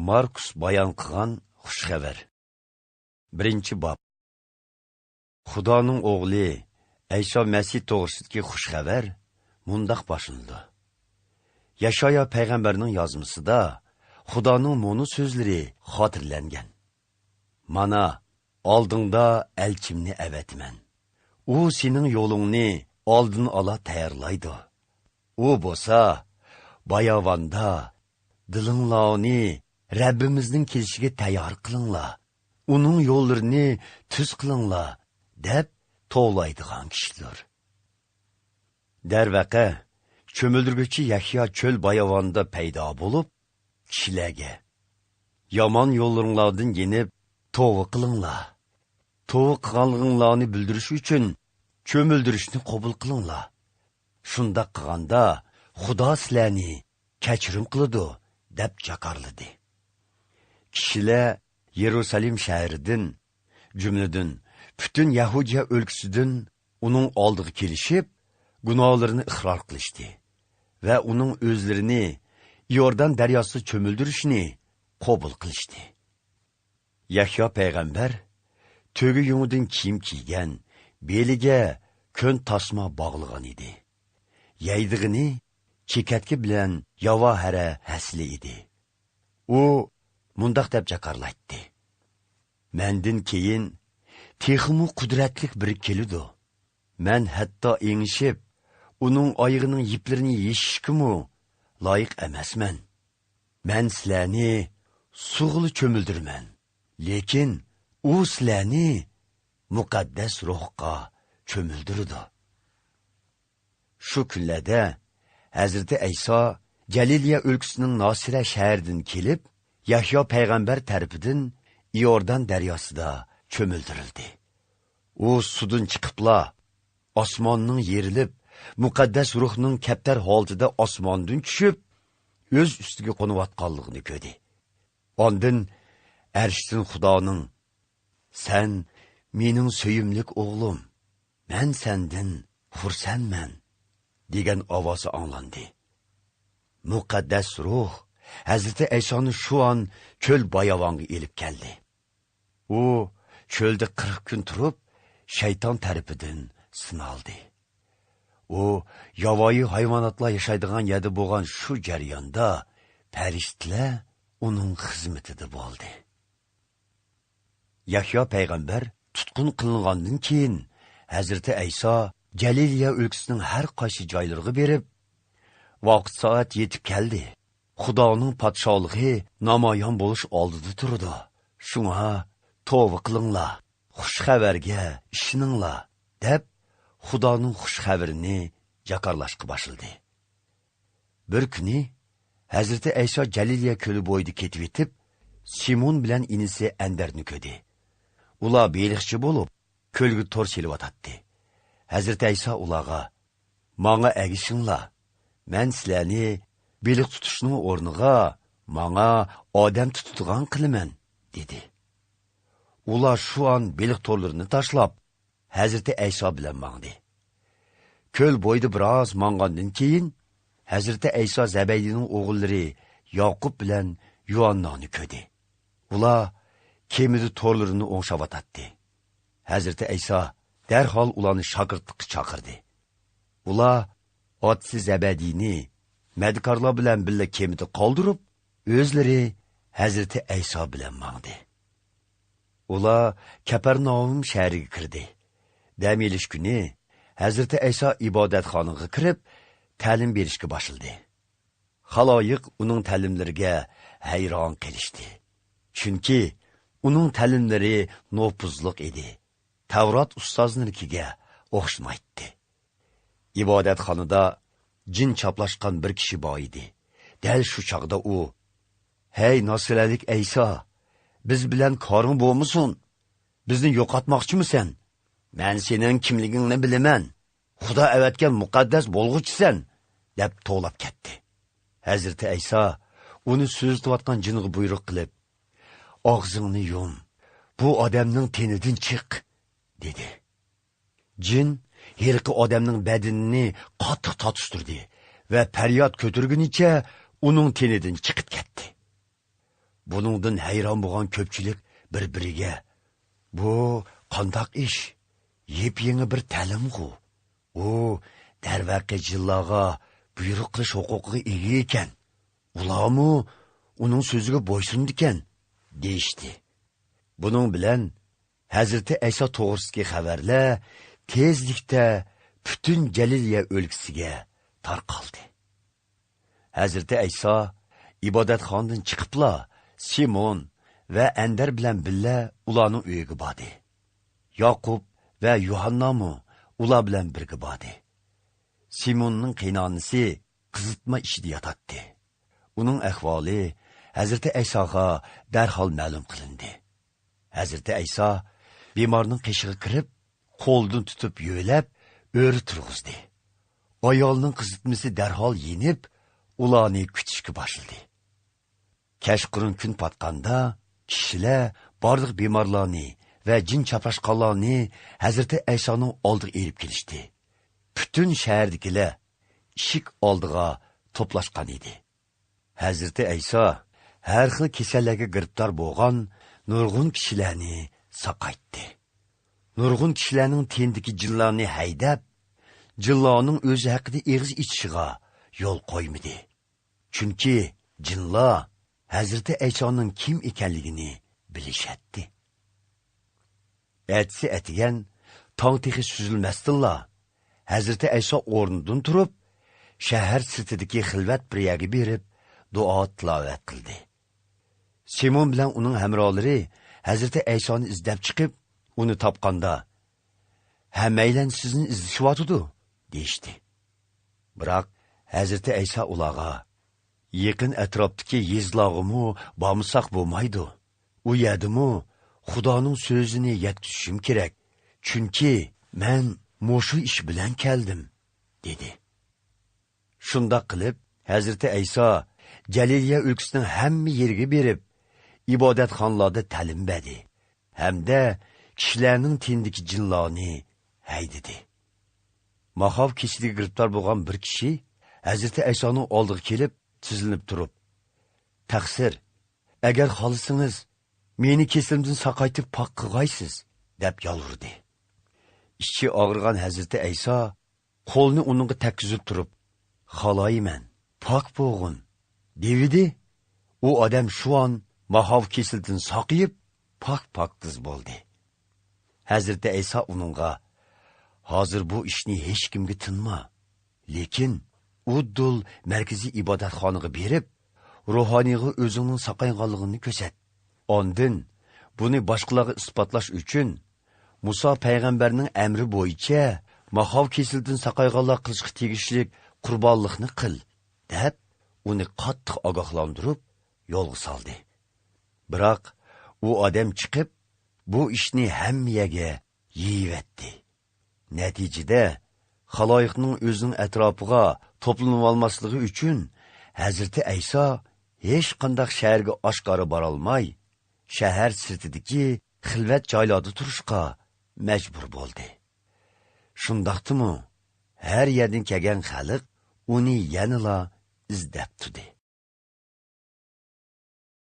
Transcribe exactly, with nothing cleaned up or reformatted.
ماركۇس بايان قىلغان خۇش خەۋەر. بىرىنچى باب. خۇدانىڭ ئوغلى ئەيسا مەسىھ توغرىسىدىكى خۇش خەۋەر مۇنداق باشلىنىدۇ. يەشايا پەيغەمبەرنىڭ يازمىسىدا خۇدانىڭ مۇنۇ سۆزلىرى خاتىرىلەنگەن: «مانا، ئالدىڭدا ئەلچىمنى ئەۋەتىمەن. ئۇ سېنىڭ يولۇڭنى ئالدىن ئالا تەييارلايدۇ.» ئۇ بولسا باياۋاندا: «دىلىڭلارنى رەببىمىزنىڭ كېلىشىگە تەييار قىلىڭلار، ئۇنىڭ يوللىرىنى تۈز قىلىڭلار» دەپ توۋلايدىغان كىشىدۇر. دەرۋەقە، چۆمۈلدۈرگۈچى يەھيا چۆل باياۋاندا پەيدا بولۇپ، كىشىلەرگە: «يامان يوللىرىڭلاردىن يېنىپ، توۋا قىلىڭلار. توۋا قىلغانلىقىڭلارنى بىلدۈرۈش ئۈچۈن چۆمۈلدۈرۈشنى قوبۇل قىلىڭلار. شۇنداق قىلغاندا خۇدا سىلەرنى كەچۈرۈم قىلىدۇ» دەپ جاكارلىدى. كىشىلەر يېرۇسالېم شەھىرىدىن، جۈملىدىن پۈتۈن يەھۇدىيە ئۆلكىسىدىن ئۇنىڭ ئالدىغا كېلىشىپ، گۇناھلىرىنى ئىقرار قىلىشتى ۋە ئۇنىڭ ئۆزلىرىنى ئىيوردان دەرياسىدا چۆمۈلدۈرۈشىنى قوبۇل قىلىشتى. يەھيا پەيغەمبەر تۆگە يۇڭىدىن كىيىم كىيگەن، بېلىگە كۆن تاسما باغلىغان ئىدى. يەيدىغىنى چېكەتكە بىلەن ياۋا ھەرە ھەسىلى ئىدى. ئۇ مۇنداق دەپ جاكارلايتتى: «مەندىن كېيىن تېخىمۇ قۇدرەتلىك بىرى كېلىدۇ. مەن ھەتتا ئېڭىشىپ، ئۇنىڭ ئايىغىنىڭ يىپلىرىنى يېشىشكىمۇ لايىق ئەمەسمەن. مەن سىلەرنى سۇغىلا چۆمۈلدۈرىمەن، لېكىن ئۇ سىلەرنى مۇقەددەس روھقا چۆمۈلدۈرىدۇ.» شۇ كۈنلەردە ھەزرىتى ئەيسا جەلىلىيە ئۆلكىسىنىڭ ناسىرە شەھىرىدىن كېلىپ، يەھيا پەيغەمبەر تەرىپىدىن ئىيوردان دەرياسىدا چۆمۈلدۈرۈلدى. ئۇ سۇدىن چىقىپلا، ئاسماننىڭ يېرىلىپ، مۇقەددەس روھنىڭ كەپتەر ھالىتىدە ئاسماندىن چۈشۈپ، ئۆز ئۈستىگە قونۇۋاتقانلىقىنى كۆردى. ئاندىن ئەرشتىن خۇدانىڭ: «سەن مېنىڭ سۆيۈملۈك ئوغلۇم، مەن سەندىن خۇرسەنمەن» دېگەن ئاۋازى ئاڭلاندى. مۇقەددەس روھ ھەزرىتى ئەيسانى شۇ ئان چۆل باياۋانغا ئېلىپ كەلدى. ئۇ چۆلدە قىرىق كۈن تۇرۇپ، شەيتان تەرىپىدىن سىنالدى. ئۇ ياۋايى ھايۋاناتلار ياشايدىغان يەردە بولغان شۇ جەرياندا پەرىشتىلەر ئۇنىڭ خىزمىتىدە بولدى. يەھيا پەيغەمبەر تۇتقۇن قىلىنغاندىن كېيىن، ھەزرىتى ئەيسا جەلىلىيە ئۆلكىسىنىڭ ھەر قايسى جايلىرىغا بېرىپ، ۋاقىت سائەت يېتىپ كەلدى، خۇدانىڭ پادىشاھلىقى نامايان بولۇش ئالدىدا تۇرىدۇ. شۇڭا توۋا قىلىڭلار، خۇش خەۋەرگە ئىشىنىڭلار، دەپ، خۇدانىڭ خۇش خەۋىرىنى جاكارلاشقا باشلىدى. بىر كۈنى ھەزرىتى ئەيسا جەلىلىيە كۆلى بويىدا كېتىۋېتىپ، سىمون بىلەن ئىنىسى ئەندەرنى كۆردى. ئۇلار بېلىقچى بولۇپ، كۆلگە تور سېلىۋاتاتتى. ھەزرىتى ئەيسا ئۇلارغا: «ماڭا ئەگىشىڭلار، مەن سىلەرنى بېلىق تۇتۇشنىڭ ئورنىغا ماڭا ئادەم تۇتىدىغان قىلىمەن» دېدى. ئۇلار شۇ ئان بېلىق تورلىرىنى تاشلاپ، ھەزرىتى ئەيسا بىلەن ماڭدى. كۆل بويىدا بىراز ماڭغاندىن كېيىن، ھەزرىتى ئەيسا زەبەيدىنىڭ ئوغۇللىرى ياقۇپ بىلەن يۇھاننانى كۆردى. ئۇلار كېمىدە تورلىرىنى ئوڭشاۋاتاتتى. ھەزرىتى ئەيسا دەرھال ئۇلارنى شاگىرتلىققا چاقىردى. ئۇلار ئاتىسى زەبەدىينى مەدىكارلار بىلەن بىللە كېمىدە قالدۇرۇپ، ئۆزلىرى ھەزرىتى ئەيسا بىلەن ماڭدى. ئۇلار كەپەرناھۇم شەھىرىگە كىردى. دەم ئېلىش كۈنى ھەزرىتى ئەيسا ئىبادەتخانىغا كىرىپ، تەلىم بېرىشكە باشلىدى. خالايىق ئۇنىڭ تەلىملىرىگە ھەيران قېلىشتى. چۈنكى ئۇنىڭ تەلىملىرى نوپۇزلۇق ئىدى، تەۋرات ئۇستازلىرىنىڭكىگە ئوخشىمايتتى. ئىبادەتخانىدا جىن چاپلاشقان بىر كىشى بار ئىدى. دەل شۇ چاغدا ئۇ: «ھەي، ناسىرەلىك ئەيسا، بىز بىلەن كارىڭ بولمىسۇن! بىزنى يوقاتماقچىمۇسەن؟ مەن سېنىڭ كىملىكىڭنى بىلىمەن. خۇدا ئەۋەتكەن مۇقەددەس بولغۇچىسەن!» دەپ توۋلاپ كەتتى. ھەزرىتى ئەيسا ئۇنى سۆزلىتىۋاتقان جىنغا بۇيرۇق قىلىپ: «ئاغزىڭنى يۇم، بۇ ئادەمنىڭ تېنىدىن چىق!» دېدى. جىن ھېلىقى ئادەمنىڭ بەدىنىنى قاتتىق تارتىشتۇردى ۋە پەرياد كۆتۈرگىنىچە ئۇنىڭ تېنىدىن چىقىپ كەتتى. بۇنىڭدىن ھەيران بولغان كۆپچىلىك بىر-بىرىگە، «بۇ قانداق ئىش؟ يېپيېڭى بىر تەلىمغۇ. ئۇ، دەرۋەقە، جىنلارغا بۇيرۇق قىلىش ھوقۇقىغا ئىگە ئىكەن. ئۇلارمۇ ئۇنىڭ سۆزىگە بويسۇنىدىكەن» دېيىشتى. بۇنىڭ بىلەن ھەزرىتى ئەيسا توغرىسىدىكى خەۋەرلەر تېزلىكتە پۈتۈن جەلىلىيە ئۆلكىسىگە تارقالدى. ھەزرىتى ئەيسا ئىبادەتخانىدىن چىقىپلا، سىمون ۋە ئەندەر بىلەن بىللە ئۇلارنىڭ ئۆيىگە باردى. ياقۇپ ۋە يۇھاننامۇ ئۇلار بىلەن بىرگە باردى. سىموننىڭ قېيىنئانىسى قىزىتما ئىچىدە ياتاتتى. ئۇنىڭ ئەھۋالى ھەزرىتى ئەيساغا دەرھال مەلۇم قىلىندى. ھەزرىتى ئەيسا بىمارنىڭ قېشىغا كىرىپ، قولىدىن تۇتۇپ يۆلەپ، ئۆرە تۇرغۇزدى. ئايالنىڭ قىزىتمىسى دەرھال يېنىپ، ئۇلارنى كۈتۈشكە باشلىدى. كەچقۇرۇن كۈن پاتقاندا، كىشىلەر بارلىق بىمارلارنى ۋە جىن چاپاشقانلارنى ھەزرىتى ئەيسانىڭ ئالدىغا ئېلىپ كېلىشتى. پۈتۈن شەھەردىكىلەر ئىشىك ئالدىغا توپلاشقان ئىدى. ھەزرىتى ئەيسا ھەر خىل كېسەللەرگە گىرىپتار بولغان نۇرغۇن كىشىلەرنى ساقايتتى. نۇرغۇن كىشىلەرنىڭ تېنىدىكى جىنلارنى ھەيدەپ، جىنلارنىڭ ئۆزى ھەققىدە ئېغىز ئېچىشىغا يول قويمىدى. چۈنكى جىنلار ھەزرىتى ئەيسانىڭ كىم ئىكەنلىكىنى بىلىشەتتى. ئەتىسى ئەتىگەن تاڭ تېخى سۈزۈلمەستىنلا، ھەزرىتى ئەيسا ئورنىدىن تۇرۇپ، شەھەر سىرتىدىكى خىلۋەت بىر يەرگە بېرىپ، دۇئا تىلاۋەت قىلدى. سىمون بىلەن ئۇنىڭ ھەمراھلىرى ھەزرىتى ئەيسانى ئىزدەپ چىقىپ، ئۇنى تاپقاندا، «ھەممەيلەن سىزنى ئىزدىشىۋاتىدۇ» دېيىشتى. بىراق ھەزرىتى ئەيسا ئۇلارغا، «يېقىن ئەتراپتىكى يېزىلارغىمۇ بارمىساق بولمايدۇ. ئۇ يەردىمۇ خۇدانىڭ سۆزىنى يەتكۈزۈشۈم كېرەك، چۈنكى مەن مۇشۇ ئىش بىلەن كەلدىم» دېدى. شۇنداق قىلىپ، ھەزرىتى ئەيسا جەلىلىيە ئۆلكىسىنىڭ ھەممە يېرىگە بېرىپ، ئىبادەتخانىلاردا تەلىم بەردى ھەمدە كىشىلەرنىڭ تېنىدىكى جىنلارنى ھەيدىدى. ماخاۋ كېسىلىگە گىرىپتار بولغان بىر كىشى ھەزرىتى ئەيسانىڭ ئالدىغا كېلىپ، تىزلىنىپ تۇرۇپ، «تەقسىر، ئەگەر خالىسىڭىز، مېنى كېسىلىمدىن ساقايتىپ پاك قىلغايسىز» دەپ يالۋۇردى. ئىچى ئاغرىغان ھەزرىتى ئەيسا قولىنى ئۇنىڭغا تەگكۈزۈپ تۇرۇپ، «خالايمەن، پاك بولغىن» دېۋىدى. ئۇ ئادەم شۇئان ماخاۋ كېسىلىدىن ساقىيىپ، پاك-پاكىز بولدى. ھەزرىتى ئەيسا ئۇنىڭغا، «ھازىر بۇ ئىشنى ھېچكىمگە تىنما، لېكىن ئۇددۇل مەركىزىي ئىبادەتخانىغا بېرىپ، روھانىيغا ئۆزۈڭنىڭ ساقايغانلىقىڭنى كۆرسەت. ئاندىن بۇنى باشقىلارغا ئىسپاتلاش ئۈچۈن، مۇسا پەيغەمبەرنىڭ ئەمرى بويىچە ماخاۋ كېسىلىدىن ساقايغانلار قىلىشقا تېگىشلىك قۇربانلىقنى قىل» دەپ، ئۇنى قاتتىق ئاگاھلاندۇرۇپ، يولغا سالدى. بىراق ئۇ ئادەم چىقىپ، بۇ ئىشنى ھەممە يەرگە يېيىۋەتتى. نەتىجىدە، خالايىقنىڭ ئۆزىنىڭ ئەتراپىغا توپلىنىۋالماسلىقى ئۈچۈن، ھەزرىتى ئەيسا ھېچقانداق شەھەرگە ئاشكارا بارالماي، شەھەر سىرتىدىكى خىلۋەت جايلاردا تۇرۇشقا مەجبۇر بولدى. شۇنداقتىمۇ، ھەر يەردىن كەلگەن خەلق ئۇنى يەنىلا ئىزدەپ تۇردى.